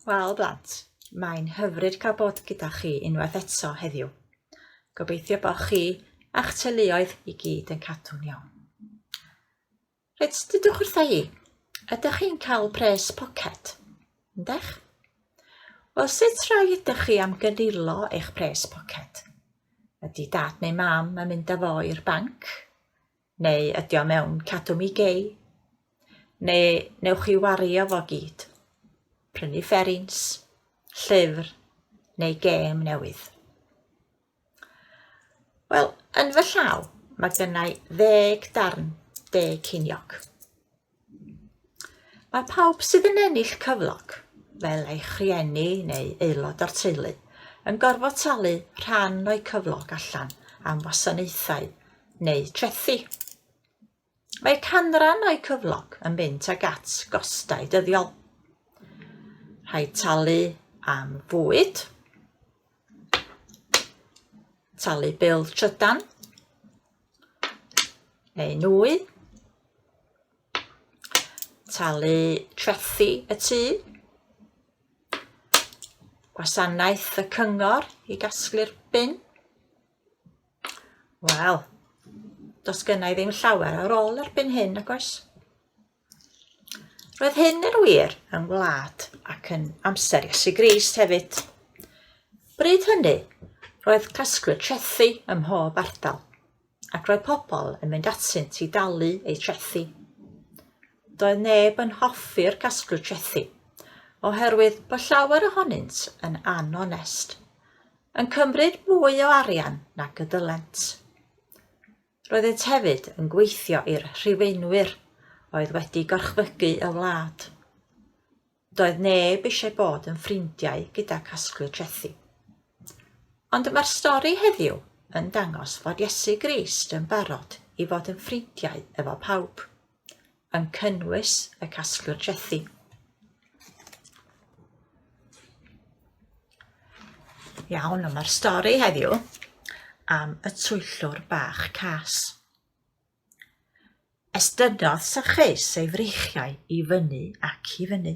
Wel, blant, mae'n hyfryd cael bod gyda chi unwaith eto heddiw. Gobeithio bod chi a'ch teuluoedd i gyd yn cadw'n iawn. Reit, dydwch wrtha i, ydych chi'n cael pres poced? Yndech? Wel, sut rai ydych chi am gynilo eich pres poced? Ydy dad neu mam yn mynd â fo i'r banc? Neu ydy o mewn cadw mi gei? Neu newch chi wario fo gyd? Prynu fferins, llyfr neu gêm newydd? Wel, yn fy llaw, mae gennau ddeg darn deg ceiniog. Mae pawb sydd yn ennill cyflog, fel eich rhieni neu aelod o'r teulu, yn gorfod talu rhan o'u cyflog allan am wasanaethau neu trethi. Mae canran o'u cyflog yn mynd tuag at gostau dyddiol. Rhaid talu am fwyd, talu bil trydan neu nwy, talu trethi y tŷ, gwasanaeth y cyngor i gasglu'r bin. Wel, does gynna i ddim llawer ar ôl erbyn hyn, nag oes? Roedd hyn yn wir yn wlad ac yn amser Iesu Grist hefyd. Bryd hynny, roedd casglu trethi ym mhob ardal, ac roedd pobl yn mynd atynt i dalu eu trethi. Doedd neb yn hoffi'r casglu trethi, oherwydd bod llawer ohonynt yn anonest, yn cymryd mwy o arian nag y dylent. Roeddent hefyd yn gweithio i'r Rhufeinwyr oedd wedi gorchfygu y wlad. Doedd neb eisiau bod yn ffrindiau gyda casglwyr trethi. Ond mae'r stori heddiw yn dangos fod Iesu Grist yn barod i fod yn ffrindiau efo pawb, yn cynnwys y casglwyr trethi. Iawn, ond mae'r stori heddiw am y twyllwr bach cas. Estynnodd Sacheus ei freichiau i fyny ac i fyny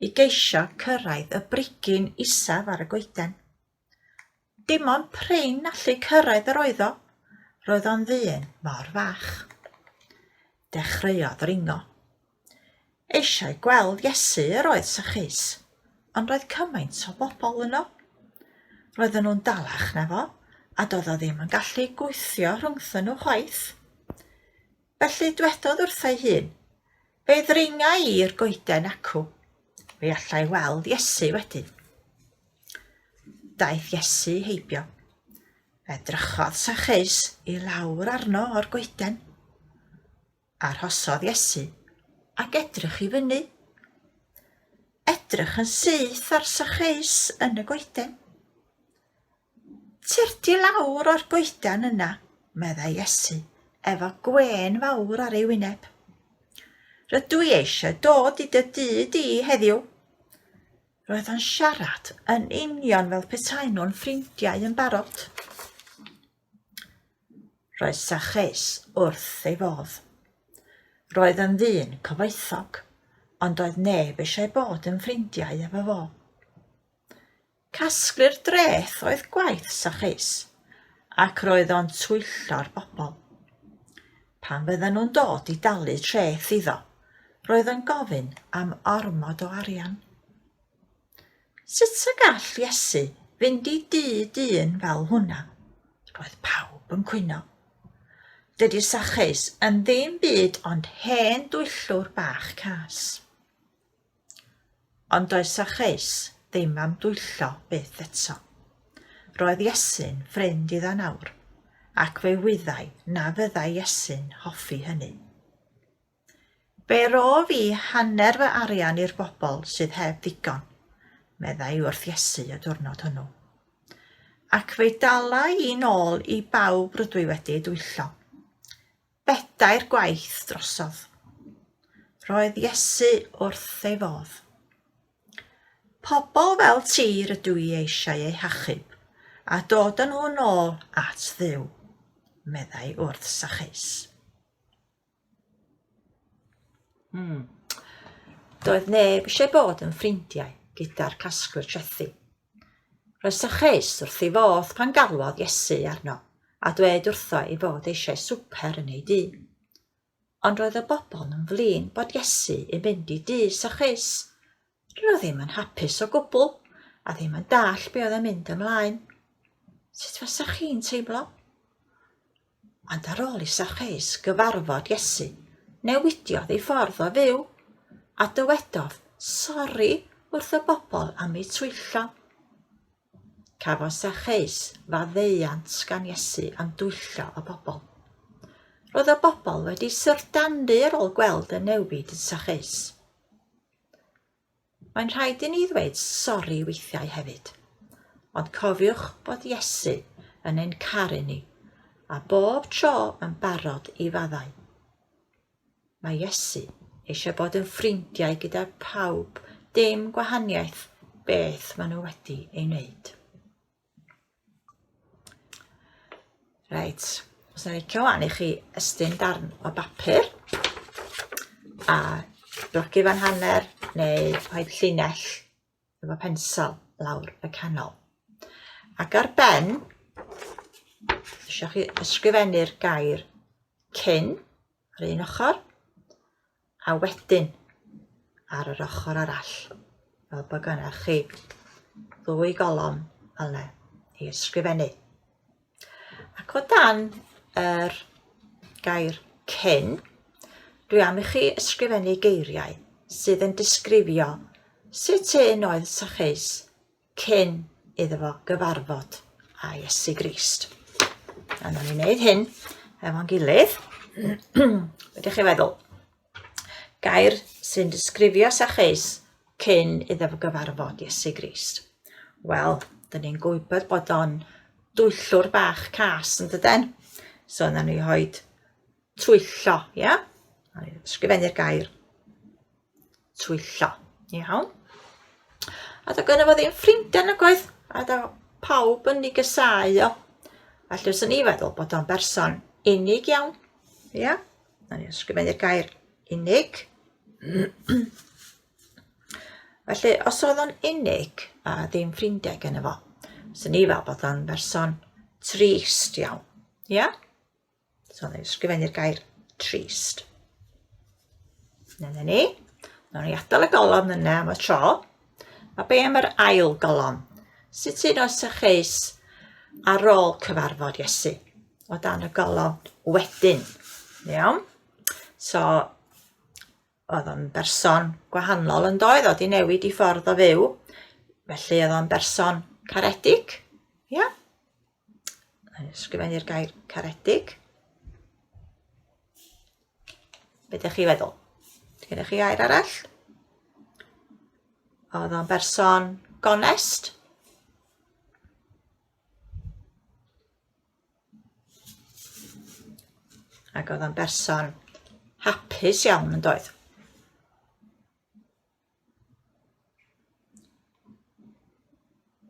i geisio cyrraedd y brigyn isaf ar y goeden. Dim ond prin allu cyrraedd yr oedd o, roedd o'n ddyn mor fach. Dechreuodd ringo. Eisiau gweld Iesu yr oedd Sacheus, ond roedd cymaint o bobl yno. Roedden nhw'n dalach na fo, a doedd o ddim yn gallu gwthio rhwngthyn nhw chwaith. Felly dwedodd wrtho'i hun, Fe ddringa i i'r goeden acw, fe alla i weld Iesu wedyn. Daeth Iesu heibio. Edrychodd Sacheus i lawr arno o'r goeden. Arhosodd Iesu ac edrych i fyny. Edrych yn syth ar Sacheus yn y goeden. Tyrd i lawr o'r goedan yna, meddai Iesu, efo gwên fawr ar ei wyneb. Rydw i eisiau dod i dy dŷ di heddiw. Roedd o'n siarad yn union fel petai nhw'n ffrindiau yn barod. Roedd Sacheus wrth ei fodd. Roedd yn ddyn cyfoethog, ond doedd neb eisiau bod yn ffrindiau efo fo. Casglu'r dreth oedd gwaith Sacheus, ac roedd o'n twyllo'r bobl. Pan fydden nhw'n dod i dalu treth iddo, roedd yn gofyn am ormod o arian. Sut y gall Iesu fynd i dŷ dyn fel hwnna? Roedd pawb yn cwyno. Dydy Sacheus yn ddim byd ond hen dwyllwr bach cas. Ond doedd Sacheus ddim am dwyllo byth eto. Roedd Iesu'n ffrind iddo nawr, ac fe wyddai na fyddai Iesu'n hoffi hynny. Fe rof i hanner fy arian i'r bobl sydd heb ddigon, meddai wrth Iesu y diwrnod hwnnw. Ac fe dala i'n ôl i bawb rydw i wedi ei dwyllo. Bedair gwaith drosodd. Roedd Iesu wrth ei fodd. Pobl fel ti rydw i eisiau eu hachub a dod â nhw'n ôl at Dduw, meddai wrth Sacheus. Hmm. Doedd neb eisiau bod yn ffrindiau gyda'r casglwyr trethi. Roedd Sacheus wrth ei fodd pan galwodd Iesu arno a dweud wrtho ei fod eisiau swper yn ei dŷ. Ond roedd y bobl yn flin bod Iesu yn mynd i dŷ Sacheus. Dyn nhw ddim yn hapus o gwbl a ddim yn dall be oedd yn mynd ymlaen. Sut fasech chi'n teimlo? Ond ar ôl i Sacheus gyfarfod Iesu, newidiodd ei ffordd o fyw, a dywedodd sori wrth y bobl am eu twyllo. Cafodd Sacheus faddeuant gan Iesu am dwyllo y bobl. Roedd y bobl wedi syfrdanu ar ôl gweld y newid yn Sacheus. Mae'n rhaid i ni ddweud sori weithiau hefyd. Ond cofiwch bod Iesu yn ein caru ni, a bob tro yn barod i faddau. Mae Iesu eisiau bod yn ffrindiau gyda phawb, dim gwahaniaeth beth maen nhw wedi ei wneud. Reit, os na licio wan i chi estyn darn o bapur a blogi fan hanner neu rhoi llinell efo pensel lawr y canol. Ac ar ben, eisiau chi ysgrifennu'r gair cyn ar un ochr a wedyn ar yr ochr arall, fel bod gennych chi ddwy golofn fel yna i ysgrifennu. Ac o dan yr gair cyn, dwi am i chi ysgrifennu geiriau sydd yn disgrifio sut un oedd Sacheus cyn iddo fo gyfarfod â Iesu Grist. A nawn ni wneud hyn efo'n gilydd. Be ydych chi'n feddwl? Gair sy'n disgrifio Sacheus cyn iddo fo gyfarfod Iesu Grist. Wel, dyn ni'n gwybod bod o'n dwyllwr bach cas yn dyden? So nawn ni hoed twyllo, ia? Ysgrifennu'r gair twyllo. Iawn. A doedd gynno fo ddim ffrindiau nag oedd, a do pawb yn ei gysau o. Felly fyswn i feddwl bod o'n berson unig iawn. Ia? Na ni ysgrifennu'r gair unig. Felly, os oedd o'n unig a ddim ffrindiau gynno fo, fyswn i fel bod o'n berson trist iawn. Ia? So, na i ysgrifennu'r gair trist. Dyna ni. Nawn ni adael y golofn yna am y tro. A be am yr ail golofn? Sut un oes a cheis ar ôl cyfarfod Iesu? O dan y golofn wedyn. Iawn? So, oedd o'n berson gwahanol yn doedd, oedd 'di newid i ffordd o fyw. Felly oedd o'n berson caredig. Ia? Yeah? Ysgrifennu'r gair caredig. Be ydych chi feddwl? Gennych chi air arall? Oedd o'n berson gonest? Ac oedd o'n berson hapus iawn yn doedd?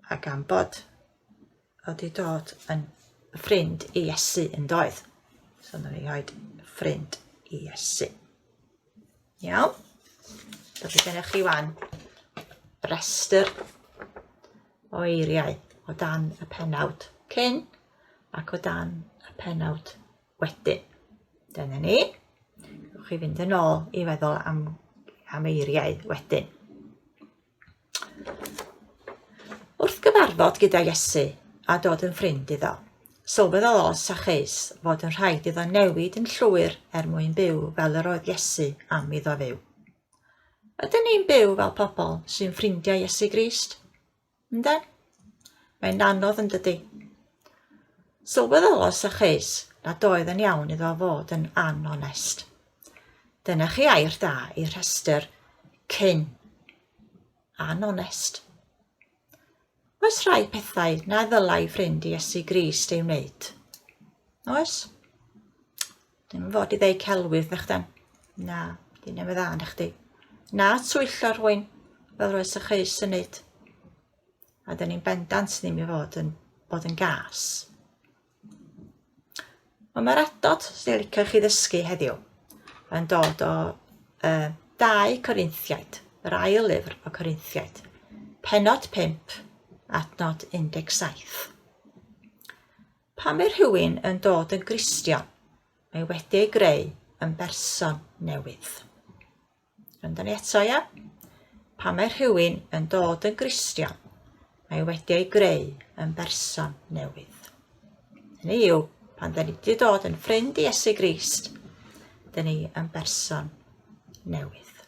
A gan bod o 'di dod yn ffrind i Iesu yn doedd. So nawn ni roid ffrind i Iesu. Iawn? So fe gennych chi wan restr o eiriau o dan y pennawd cyn ac o dan y pennawd wedyn. Dyna ni. Gewch chi fynd yn ôl i feddwl am, am eiriau wedyn. Wrth gyfarfod gyda Iesu a dod yn ffrind iddo, sylweddolodd Sacheus fod yn rhaid iddo newid yn llwyr er mwyn byw fel yr oedd Iesu am iddo fyw. Ydyn ni'n byw fel pobl sy'n ffrindiau Iesu Grist? Ynde? Mae'n anodd yn dydy? Sylweddolodd Sacheus nad oedd yn iawn iddo fod yn anonest. Dyna chi air da i'r rhestr cyn. Anonest. Oes rhai pethau na ddylai ffrind Iesu Grist ei wneud? Oes? Dim yn fod i ddeud celwydd na chdan. Na, di ddim yn dda na chdi. Na twyllo rhywun fel roedd Sacheus yn neud. A dyn ni'n bendant ddim i fod yn, bod yn gas. Ond mae'r adnod sy'n licio chi ddysgu heddiw yn dod o 2 Corinthiaid, yr ail lyfr o Corinthiaid. Pennod 5, adnod 17. Pan mae rhywun yn dod yn Gristion, mae wedi ei greu yn berson newydd. Gwrando ni eto, ia? Pan mae rhywun yn dod yn Gristion, mae wedi ei greu yn berson newydd. Hynny yw, pan da ni wedi dod yn ffrind i Iesu Grist, da ni yn berson newydd.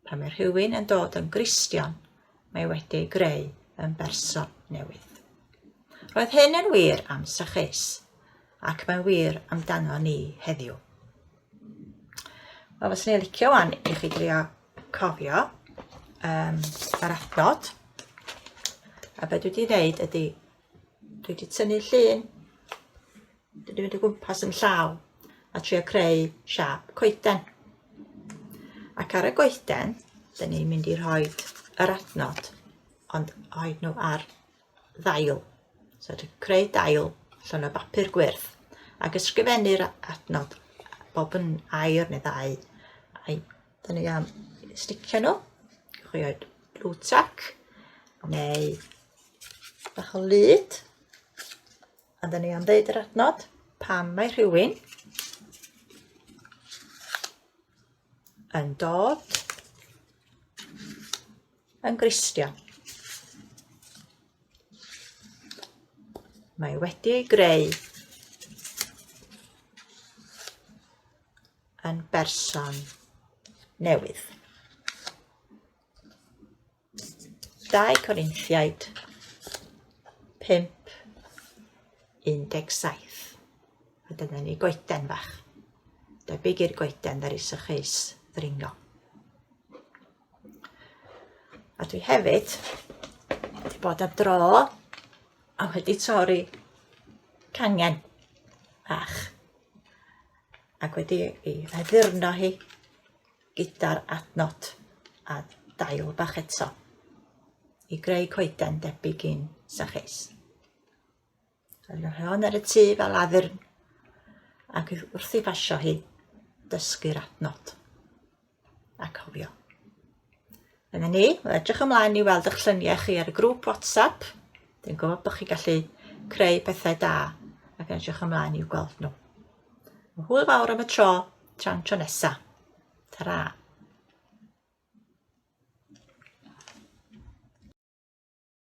Pan mae rhywun yn dod yn Gristion, mae wedi ei greu yn berson newydd. Roedd hyn yn wir am Sacheus, ac mae'n wir amdano ni heddiw. Wel, fyswn i'n licio wan i chi drio cofio yr adnod. A be dwi wedi wneud ydy, dwi wedi tynnu llun, dwi wedi mynd o gwmpas yn llaw a trio creu siâp coeden. Ac ar y goeden, dyn ni'n mynd i rhoi yr adnod, ond rhoi nhw ar ddail. So dwi'n creu dail allan o bapur gwyrdd ac ysgrifennu'r adnod bob yn air neu ddau. A'i, dyn ni am sticio nhw. Chi oed blue tack neu bach o lyd. A dyn ni am ddeud yr adnod pam mae rhywun yn dod yn Gristion. Mae wedi ei greu yn berson newydd. 2 Corinthiaid 5, 17. A dyna ni goeden fach. Debyg i'r goeden ddaru Sycheus ddringo. A dwi hefyd wedi bod am dro a wedi torri cangen fach ac wedi ei addurno hi gyda'r adnod a dail bach eto i greu coeden debyg i'n Sacheus. Rhaid rhoi hon ar y tŷ fel addurn ac wrth i basio hi dysgu'r adnod a cofio. Dyna ni, wel edrych ymlaen i weld eich lluniau chi ar y grŵp WhatsApp. Dwi'n gwybod bod chi'n gallu creu pethau da ac yn edrych ymlaen i'w gweld nhw. Hwyl fawr am y tro, tra'n tro nesa. Ta-ra!